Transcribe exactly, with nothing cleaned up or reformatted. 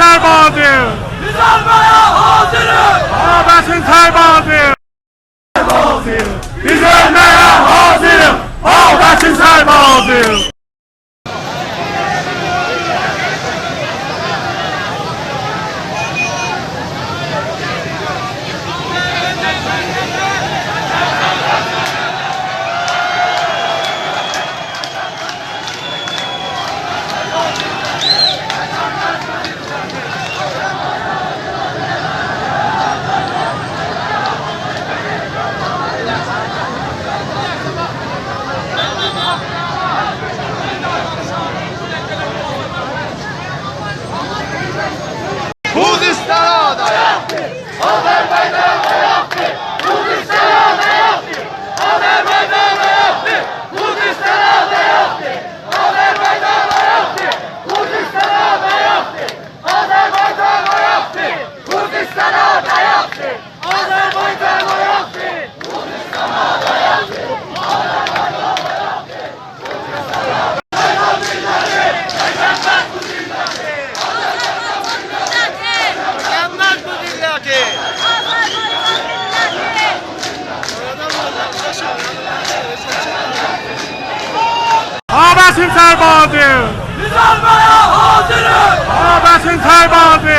سربازی! بیز اؤلمه‌یه حاضیریق! بابکین سربازی! بیز اؤلمه‌یه حاضیریق! بابکین سربازی! خوزستانا دایاقدیر! آذربایجانا دایاقدیر! خوزستانا دایاقدیر! آذربایجانا دایاقدیر! خوزستانا دایاقدیر! آذربایجانا دایاقدیر! خوزستانا دایاقدیر! آذربایجانا دایاقدیر! خوزستانا دایاقدیر! آذربایجانا دایاقدیر! یانماز بو میللتی! بابکین سربازی! بیز اؤلمه‌یه حاضیریق! بابکین سربازی!